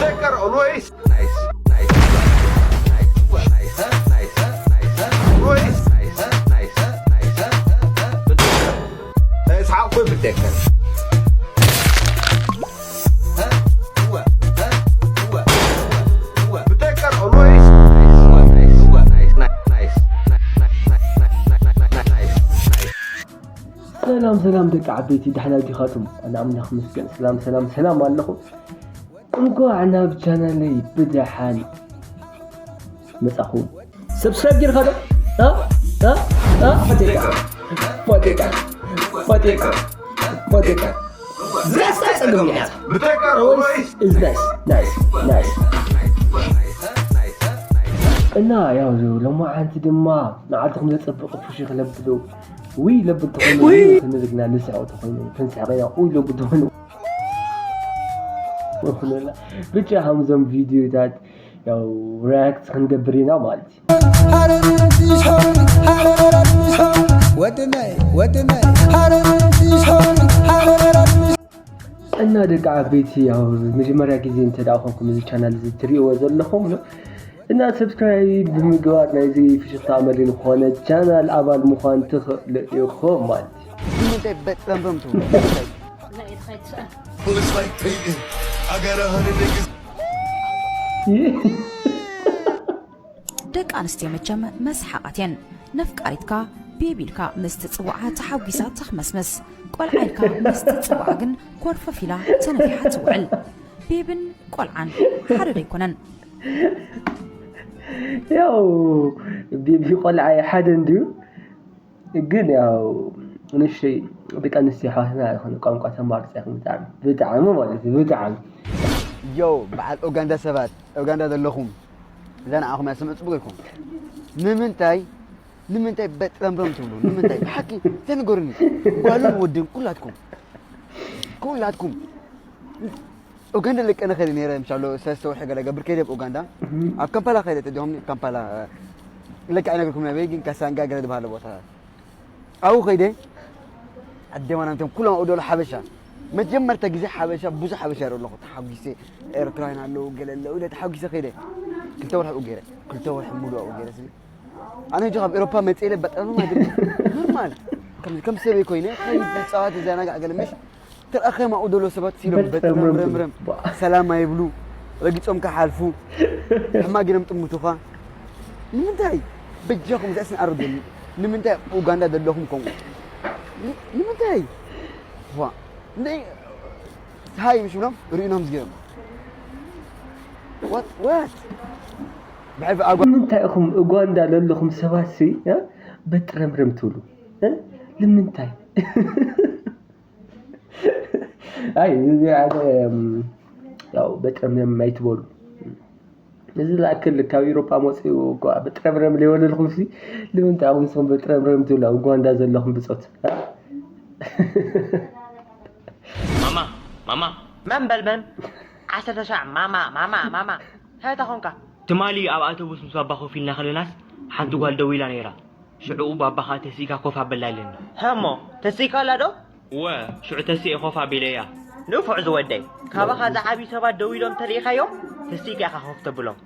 Better always. Nice, nice, nice, nice, nice, nice, nice, always. Nice, nice, nice, nice, nice, nice. It's how we protect them. Better always. ሰላም ሰላም ደቂ ዓበይቲ፣ ደሕና ዲኻትም? ኣነ ኣምላኽ ምስገን ሰላም ሰላም ሰላም ኣለኹ። እንኳዕ ናብ ቻናለይ ብደሓን መጻኹም። ሰብስክራይብ ጌርካ ዶ? እ? እ? እ? ፋቴካ፣ ፋቴካ፣ ፋቴካ፣ ፋቴካ። ዝያዳ ጸገም እያ። Better always. Is nice, nice, nice. እና ያው ሎማዓንቲ ድማ ንዓልትኹም ዘጸብቕ ፉሽኽ ለብዶ። ውይ ለብድ ተኾይኑ ውይ። ክንዝግና ንስዕው ተኾይኑ ክንስዕቕ ኢና። ውይ ለብድ ተኾይኑ። ብቻ ከምዞም ቪዲዮታት ያው ሪያክት ክንገብር ኢና ማለት እዩ። ወድናይ ወድናይ እና ደቂ ዓበይቲ ያው መጀመርያ ግዜ እንተ ደኣ ኮንኩም እዚ ቻናል እዚ ትሪእዎ ዘለኹም ነው እና ሰብስክራይብ ብምግባር ናይዚ ፍሽኽታ መሊኡ ዝኾነ ቻናል ኣባል ምዃን ትኽእሉ ኢኹም ማለት እዩ። ንምንታይ በጥረምረም ትብሉ? Well, it's like Peyton. I got a hundred niggas. ደቂ ኣንስትዮ መቸም መስሓቓት እየን። ነፍቃሪትካ ቤቢ ኢልካ ምስ ትጽውዓ ተሓጒሳ ትኽመስምስ። ቆልዓ ኢልካ ምስ ትጽውዓ ግን ኮርፈፍ ኢላ ተነፊሓ ትውዕል። ቤብን ቆልዓን ሓደ ዶ ኣይኮነን? ያው ቤቢ ቆልዓ ሓደ እንድዩ። ግን ያው ንእሽተይ ደቂ ኣንስትዮ ኣሕዋትና ዝኾነ ቋንቋ ተማርፂ ኢኹም ብጣዕሚ ብጣዕሚ ማለት እዩ ብጣዕሚ። ዮው በዓል ኡጋንዳ ሰባት ኡጋንዳ ዘለኹም እዛ ንዓኹም እያ ስምዑ ፅቡቅ ኢልኩም ንምንታይ ንምንታይ በጥረምረም ትብሉ ንምንታይ ብሓቂ ተንገሩኒ ጓልን ወድን ኩላትኩም ኩላትኩም ኡጋንዳ ለቀነ ከይደ ነይረ ምሻሎ ሰለስተ ወርሒ ገለ ገብር ከይደ ኣብ ኡጋንዳ ኣብ ካምፓላ ከይደ ተዲሆም ካምፓላ ለካ ኣይነገርኩም ነበይ ግን ካሳንጋ ገለ ዝበሃለ ቦታ ኣብኡ ከይደ ኣደማና እንቶም ኩሎም ኣብኡ ደሎ ሓበሻ መጀመርታ ግዜ ሓበሻ ብዙሕ ሓበሻ ይርኢ ኣለኹ ተሓጒሰ ኤርትራውያን ኣለዉ ገለ ኣለዉ ኢለ ተሓጒሰ ከይደ ክልተ ወርሒ ኣብኡ ገይረ ክልተ ወርሒ ሙሉ ኣብኡ ገይረ ስለ ኣነ ሕጂ ካብ ኤሮፓ መፅእ ኢለ በጣም ማለት ኖርማል ከም ከም ሰበይ ኮይነ ከይድ ፃዋት ዘናጋዕ ገለ መሽ ተረኣኸም ኣብኡ ደሎ ሰባት ሲሎም በጥረምረምረም ሰላም ኣይብሉ ረጊፆም ከሓልፉ ሕማቅ ኢሎም ጥምቱኻ ንምንታይ በጃኹም ዘእስን ኣረዱኒ ንምንታይ ኡጋንዳ ዘለኹም ከምኡ ንምንታይ ዋ እንታይ ሃይ ምሽ ብሎም ርእኖም ዝገርም ዋት ዋት ብሕልፊ ኣጓ ንምንታይ ኢኹም ኡጋንዳ ዘለኹም ሰባት ሲ በጥረምረም ትብሉ ንምንታይ ኣይ እዚ ሓደ ያው በጥረምረም ኣይትበሉ እዚ ዝኣክል ካብ ኤሮጳ መፂኡ እኳ በጥረምረም ዘይበለልኩም ሲ ንምንታይ ኣኹም ንስኹም በጥረምረም ትብሉ ኣብ ኡጋንዳ ዘለኹም ብፆት ማማ ማማ መን በል መን ዓሰርተ ሻዕ ማማ ማማ ማማ እንታይ ተኾንካ ትማሊ ኣብ ኣተቡስ ምስ ባባ ኮፍ ኢልና ከለናስ ሓንቲ ጓል ደዊላ ነይራ ሽዑኡ ባባ ከዓ ተሲእካ ኮፍ ኣበላ ኢለኒ ሃሞ ተሲእካ ኣላ ዶ እወ ሽዑ ተሲኤ ኮፍ ኣቢለያ ንፉዕ ዝወደይ ካባኻ ዝዓብዩ ሰባት ደው ኢሎም ተሪኢኻዮም ተሲእካ ኢኻ ኮፍ ተብሎም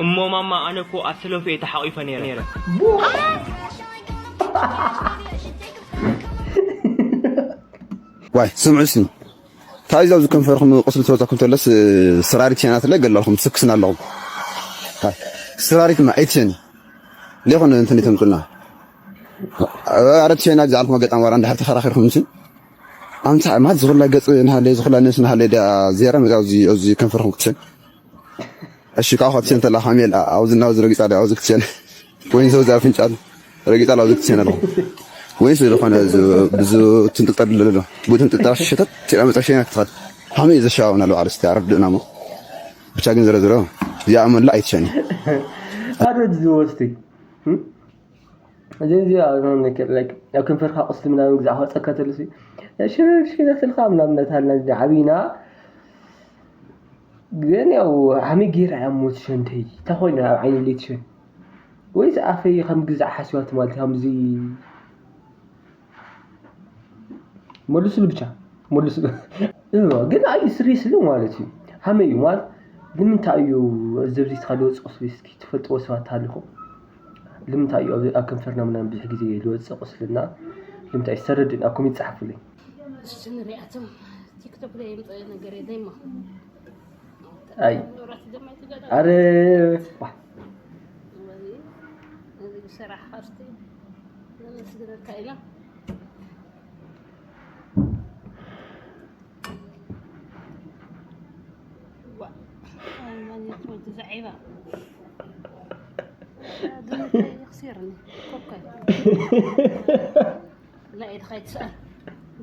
እሞ ማማ ኣነ እኮ ኣብ ሰለፍ እየ ተሓቒፈ ነይረ ነይረ ዋይ ስምዑ እስኒ እንታይ እዚ ኣብዚ ከንፈርኩም ቁስሊ ትወፀኩም ተለስ ስራሪት ሸናት ላይ ገለልኩም ትስክስና ኣለኹም ስራሪት ማ ኣይትሸኒ ሌኾን እንትን ተምፅና ኣረ ትሸና ዝዓልኩም ኣጋጣሚ ዋራ እንዳሕር ተኸራኺርኩም እንትን ኣምታ ማት ዝኹላ ገፅ ናሃለ ዝኹላ ነብስ ናሃለ ዳ ዜራ መዚ ኣብዚ ከንፈርኩም ክትሸን እሺ ካብ ክትሸን ተላ ካሜል ኣብዚ ናብዚ ረጊፃ ዳ ኣብዚ ክትሸን ወይን ሰው ዛ ፍንጫል ረጊፃ ላ ኣብዚ ክትሸን ኣለኹ ወይስ ዝኾነ ብዙ ትንጥልጠል ኣሎ ብዙ ትንጥልጠል ሸተት ቲራ መፃ ሸና ክትኸድ ሃመ ዘሻውና ሎ ዓርስቲ ኣረድእና ሞ ብቻ ግን ዝረዝሮ እዚኣ መላ ኣይትሸኒ ኣረድ ዝወስቲ እዚዚኣ ኣብ ከንፈርካ ቁስሊ ምናምን ግዛዕ ክወፀካ ተልሲ ሽርሽነትልካ ምናምነት ኣልና ዓብና ግን ያው ዓሚ ጌራ እያ ሞት ሸንተይ ተኮይኑ ኣብ ዓይኒ ሌት ሸን ወይስ ኣፈይ ከም ግዛዕ ሓስባት ማለት ከምዚ መልሱሉ ብቻ መልሱ ግን ኣይ ስሪስሊ ማለት እዩ ሃመይ እዩ ማለት ንምንታይ እዩ እዚ ኣብዚ ትኻል ዝወፅእ ቁስሊ? እስኪ ትፈልጥዎ ሰባት ተሃሊኹም፣ ንምንታይ እዩ ኣብ ኣብ ከንፈርና ምናምን ብዙሕ ግዜ ዝወፅእ ቁስልና? ንምንታይ እዩ? ዝተረድእን ኣብ ኮሜንት ጸሓፉለይ። እስቲ ንሪኣቶም። ቲክቶክ ላይ የምፅእ ነገር የለይማ። ኣይ። መብራት ደማ ይትገጣ። ኣረ፣ ዋ። ወይ፣ እዚ ብሰራሕ ሃስቲ ነመስግነካ ኢና። ዋ፣ ሃይማኖት ወይ ተዛዒባ። ግን እንታይ ይኽሲርኒ? ኮከብ። لا، إذا خيت سأل.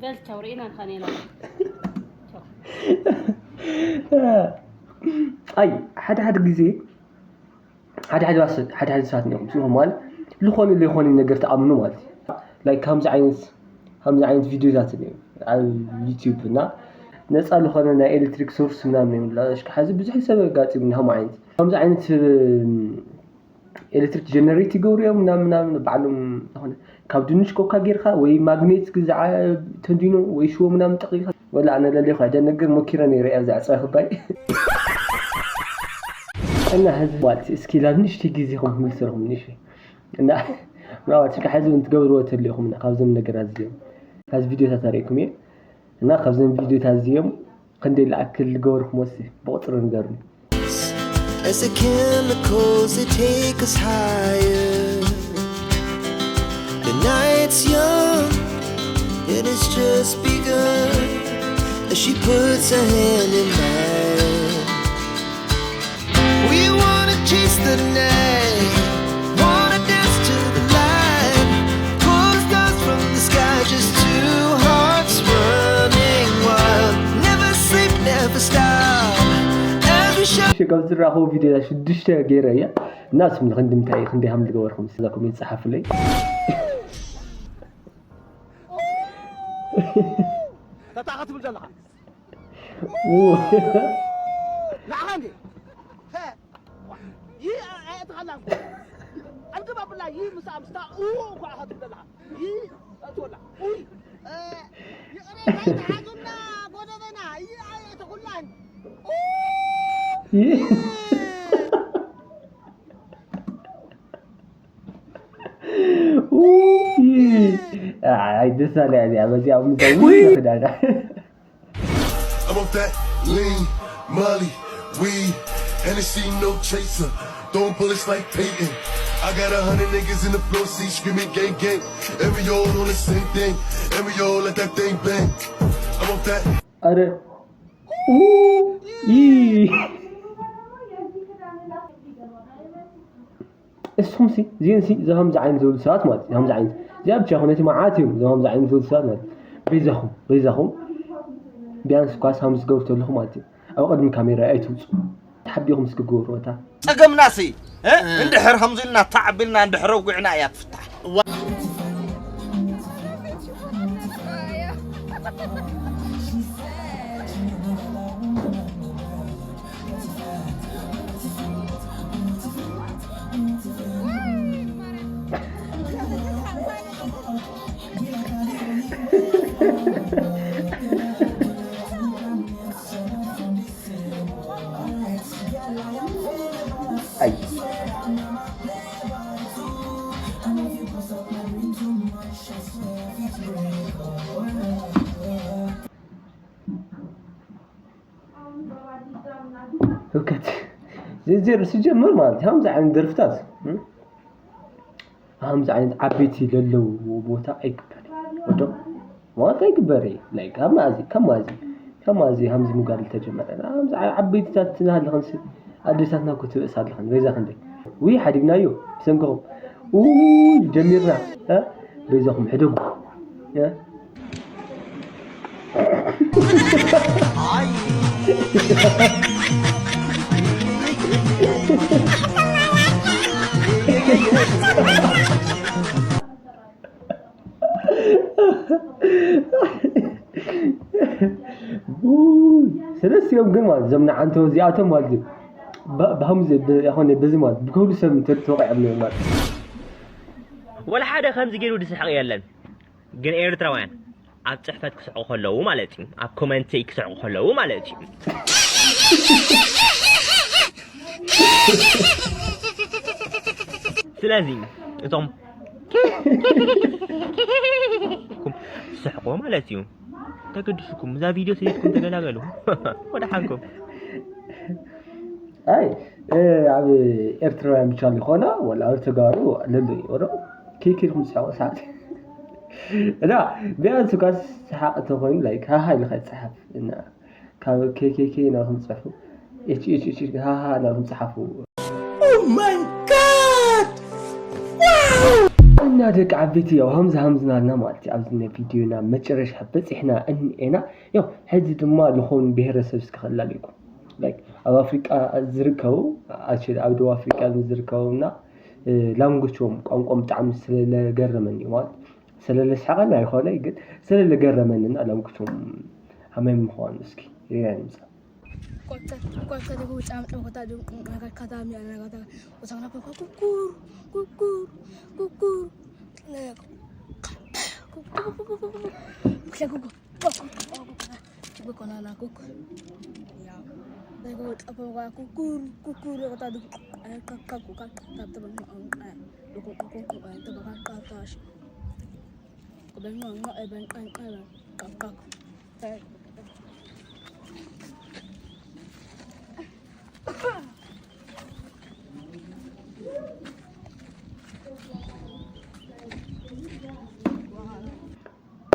بل تورينا الخنينة. ኣይ፣ ሓደ ሓደ ግዜ ሓደ ሓደ ባስ-፣ ሓደ ሓደ ሰባት እዮም። ንስኹም ማለት ዝኾነ ዘይኮነ ነገር ትኣምኑ ማለት እዩ። ላይክ ከምዚ ዓይነት፣ ከምዚ ዓይነት ቪድዮታት እዮም ኣብ ዩቲዩብ እና ነፃ ዝኾነ ናይ ኤሌክትሪክ ሶርስ ምናምን እዮም። ላሽ፣ ሕዚ ብዙሕ ሰብ ኣጋጢሙና ከምዚ ዓይነት፣ ከምዚ ዓይነት፣ እ፣ ኤሌክትሪክ ጀነሬት ይገብሩ እዮም ምናምን ምናምን ባዕሎም ዝኾነ ካብ ድንሽ ኮካ ጌርካ ወይ ማግኔት ግዛዓ ተንዲኖ ወይ ሽቦ ምናምን ጠቒልካ ወላ ኣነ ለሌኹ ኣይደነግር ሞኪረ ነይረ እያ ዝዕፀ ክባይ። እና ህዝቢ ማለት እስኪ ላብ ንእሽተይ ግዜኹም ክምልሰልኩም ንእሽተይ። እና ምናልባት እስኪ ሕዚ እውን ትገብርዎ ተሊኹም እና ካብዞም ነገራት እዚኦም ካብዚ ቪዲዮታት ኣርእየኩም እየ። እና ካብዞም ቪዲዮታት እዚኦም ክንደይ ዝኣክል ዝገበርኩሞ እስኪ ብቑፅሪ ንገሩኒ። As the chemicals they take us higher. The night's young and it's just begun. As she puts her hand in mine. We wanna chase the night, wanna dance to the light. Pull the stars from the sky, just two hearts running wild. Never sleep, never stop. As we shine. እሺ፣ ካብ ዝራኸቡ ቪዲዮ ሽዱሽተ ገይረ እያ እና ስም ክንዲ እንታይ ክንዲ ሃም ዝገበርኩም ስዛ ኮሜንት ጸሓፉለይ። ተታኸ ትብል ዘለኻ ንዓኻ እንዴ? ሀ፣ ይህ ኣየትኻላ እኮ። ኣልግባ ብላ፣ ይህ ምስ ኣምስታ፣ ኡ እኮ ኣኻ ትብል ኣለኻ። ይህ ኣትወላ። ኡይ። እ፣ ይቕሬታ ይትሓዙና፣ ጎደበና፣ ይህ ኣየትኹላን። ኡ፣ ይህ። ኡ፣ ይህ። ኣይ፣ ደስ ኣለ እዚኣ፣ በዚኣ እውን ዘውጅ ክዳና። I'm off that lean, Molly, weed, Hennessy, no chaser. Throwing bullets like Peyton. I got a hundred niggas in the front seat screaming gang gang. And we all on the same thing. And we all let that thing bang. I'm off that. ኣረ ኡ፣ ይ። እስኹም ሲ፣ እዚኦም ሲ፣ እዞም ከምዚ ዓይነት ዝበሉ ሰባት ማለት እዩ፣ ከምዚ ዓይነት፣ እዚኣ ብቻ ይኹን፣ እቲ መዓት እዮም፣ እዞም ከምዚ ዓይነት ዝበሉ ሰባት ማለት እዩ። በይዛኹም፣ በይዛኹም፣ ቢያንስ እኳ ሳም ዝገብሩ ተለኹም ማለት እዩ፣ ኣብ ቅድሚ ካሜራ ኣይትውፁ። ተሓቢኹም እስኪ ግበሩ፣ እታ ጸገምና ሲ፣ እ? እ። እንድሕር ከምዚ ኢልና ታዕ ኣቢልና እንድሕር ኣውጒዕና እያ ትፍታሕ። ኣይ። ህውከት። ዜዜር ሲጀመር ማለት ከምዚ ዓይነት ደርፍታት፣ እም? ከምዚ ዓይነት ዓበይቲ ለለውዎ ቦታ ኣይግበር። ወዶ ማለት ኣይግበር እዩ። ላይክ፣ ኣብ ማእዚ፣ ከም ማእዚ፣ ከም ማእዚ ከምዚ ምግባር ዝተጀመረ። ከምዚ ዓ-፣ ዓበይትታት ትናሃለኽን ሲ-፣ ኣዴታትና እኮ ትብእስ ኣለኽን። በይዛ ክንደይ? ውይ፣ ሓዲግናዮ፣ ብሰንክኹም። ውይ፣ ጀሚርና። እ? በይዛኹም ሕደጉ። እ? ውይ፣ ሰለስቲኦም ግን ማለት እዞም ንዓንተው እዚኣቶም ማለት እዩ። ብ-፣ ብኸምዚ ብ-፣ ይኾነ በዚ ማለት ብክብሪ ሰብ እንተ-፣ ተወቂዖም ነይሮም ማለት እዩ። ወላ ሓደ ከምዚ ገይሩ ዝስሕቕ የለን። ግን ኤርትራውያን ኣብ ጽሕፈት ክስሕቑ ከለዉ ማለት እዩ፣ ኣብ ኮመንተይ ክስሕቑ ከለዉ ማለት እዩ። ስለዚ እቶም ኩም ስሕቆ ማለት እዩ። ተገድሽኩም እዛ ቪድዮ ስሒትኩም ተገላገሉ። ወደ ሓንኩም። ኣይ ኣብ ኤርትራውያን ብቻ ዝኾነ ወላ ኣብ ተጋሩ ለሎ ይወዶ ኬክ ኢልኩም ዝስሕቆ ሰዓት እና ቢያንስ እኳ ሰሓቅ እንተኮይኑ ላይክ ሃሃ ኢልካ ይፀሓፍ እና ካብ ኬኬኬ ናብኩም ፅሑ ኤች ኤች ኤች ሃሃ ናብኩም ፀሓፉ። እና ደቂ ዓበይቲ ያው ሃምዝ ሃምዝናልና ማለት እዩ ኣብዚ ናይ ቪድዮና መጨረሻ በፂሕና እኒኤና። ያው ሕዚ ድማ ዝኾኑ ብሄረሰብ እስኪ ከላልየኩም። ላይክ ኣብ ኣፍሪቃ ዝርከቡ ኣክቹዋሊ ኣብ ደቡብ ኣፍሪቃ ዝርከቡ እና ላንጉጆም ቋንቋ ብጣዕሚ ስለለገረመኒ ማለት ስለለስሓቀኒ ኣይኮነ ግን ስለለገረመኒ እና ላንጉጆም ሃመይ ምኳኑ እስኪ ሪና ንምፃ Qualche tipo ciamo con da un una carcata mia una carcata o sa una poco cucur cucur cucur cucur cucur cucur cucur cucur cucur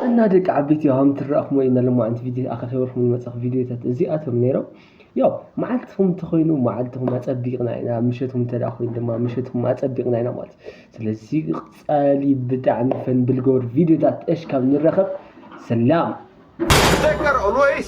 እና ደቂ ዓበይቲ ያው ከም ትረእኹም ወይ እና ለማዓንቲ ቪድዮ ኣኸተበልኩም ዝመፀኹ ቪድዮታት እዚኣቶም ነይሮም። ያው መዓልትኹም እንተኮይኑ መዓልትኹም ኣፀቢቕና ኢና፣ ምሸትኩም እንተ ደኣ ኮይኑ ድማ ምሸትኩም ኣፀቢቕና ኢና ማለት እዩ። ስለዚ ቀፃሊ ብጣዕሚ ፈን ብልገበር ቪድዮታት እሽ ካብ ንረኸብ ሰላም። تذكر always